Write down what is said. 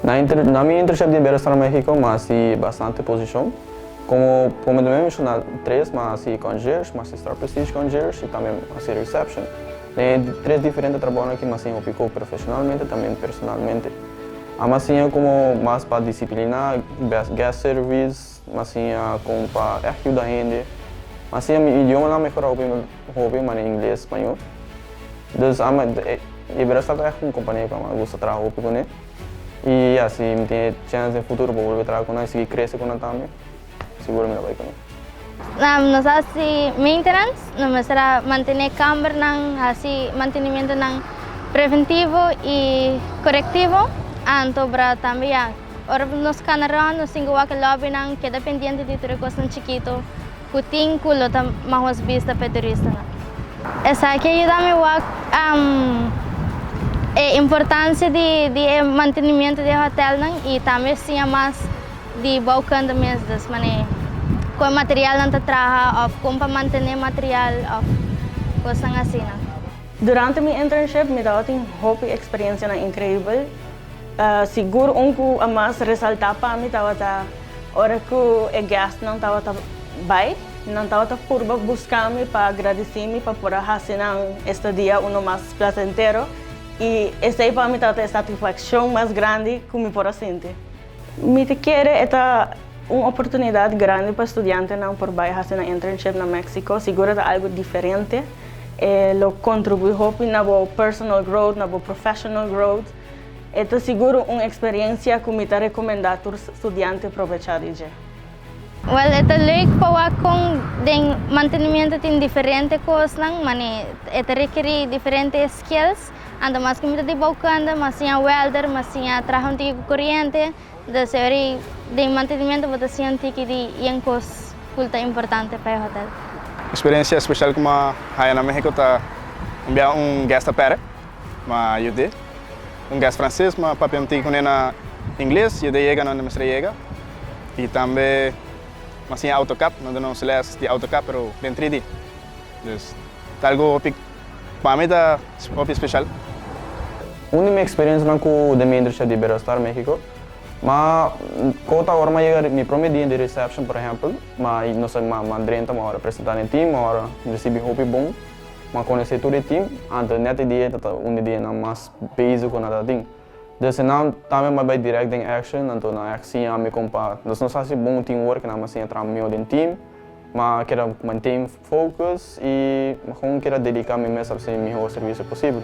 Na mi internship di Iberostar Mexico, m'a hasi bastante posishon. Komo mi menshoná tres, m'a hasi concierge, m'a hasi Star Prestige concierge i tambe m'a hasi reception. Den e tres diferente trabounan aki m'a siña hopi kos profeshonalmente tambe personalmente. M'a siña komo mas pa disipliná, best guest service, m'a siña kon pa ègt yuda hende. M'a siña mi idiomanan a mehorá hopi hopi, manera ingles, spañó. Dus Iberostar ta ègt un kompania ku a gusta traha hopi kuné. I ya, si mi tin e chèns den futuro pa bolbe traha ku nan i sigui krese ku nan tambe, sigur mi ta bai ku nan. Nos a hasi maintenance, nos mester a mantené kambernan, hasi mantenimientonan preventivo i korektivo. Anto bra tambe ya, ora nos kana rònt nos tin ku wak e lòbinan, keda pendiente di tur e kosnan chikitu ku tin ku lo ta mahos bista pa e turistanan. Esaki a yuda mi wak e importancia di e mantenimiento di e hotelnan y tambe siña mas di bouwkunde mes, dus manera con e materialnan ta traha of con pa mantene material of cosnan asina. Durante mi internship mi tabatin hopi experiencianan increibel. Sigur un ku a mas resaltá pa mi tabata ora ku e guestnan tabata bai, nan tabata purba buska mi pa gradisí mi pa por a hasi nan estadia uno mas plasentero i esei pa mi tabata e satisfakshon mas grandi ku mi por a sinti. Mi ta kere e ta un oportunidat grandi pa studiantenan por bai hasi nan internship na Mexico, sigur e ta algu diferente, e lo kontribuí hopi na bo personal growth, na bo professional growth. E ta sigur un eksperensia ku mi ta rekomendá tur studiante probechá di dje. Wèl, e ta leuk pa wak kon den mantenimiento tin diferente kosnan, mane e ta rekerí diferente skills. Anto mas ku mi ta di bouwkunde, mas siña welder, mas siña traha un tiki ku koriente. Dus e ora ei den mantenimiento bo ta siña un tiki di yen kos ku ta importante pa e hotel. Eksperensia spesial ku mi a haña na Mexico ta un bia un guest a pèrdè. Ma yud'é. Un guest frances ma papia un tiki kuné na ingles, yud'é yega na unda mester a yega. I tambe m'a siña AutoCAD, nan duna nos les di AutoCAD pero den 3D. Dus ta algu hopi, pa mi ta hopi special. Un di mi experiencianan cu den mi internship di Iberostar Mexico, ma cu ta ora m'a yega mi prome dia di reception por ehempel, ma nos a m'a drenta m'a ora presenta na e team, m'a ora ricibi hopi bon. M'a konosé tur e team, anto nèt e dia ta ta un di dianan mas busy ku nan ta tin. Dus nan tambe m'a bai dirèkt den action, anto nan ègt siña mi kon pa, nos nos hasi bon teamwork, nan a siña traha mihó den team, m'a keda manten focus i m'a kon keda dediká mi mes pa hasi e mihó servisio posibel.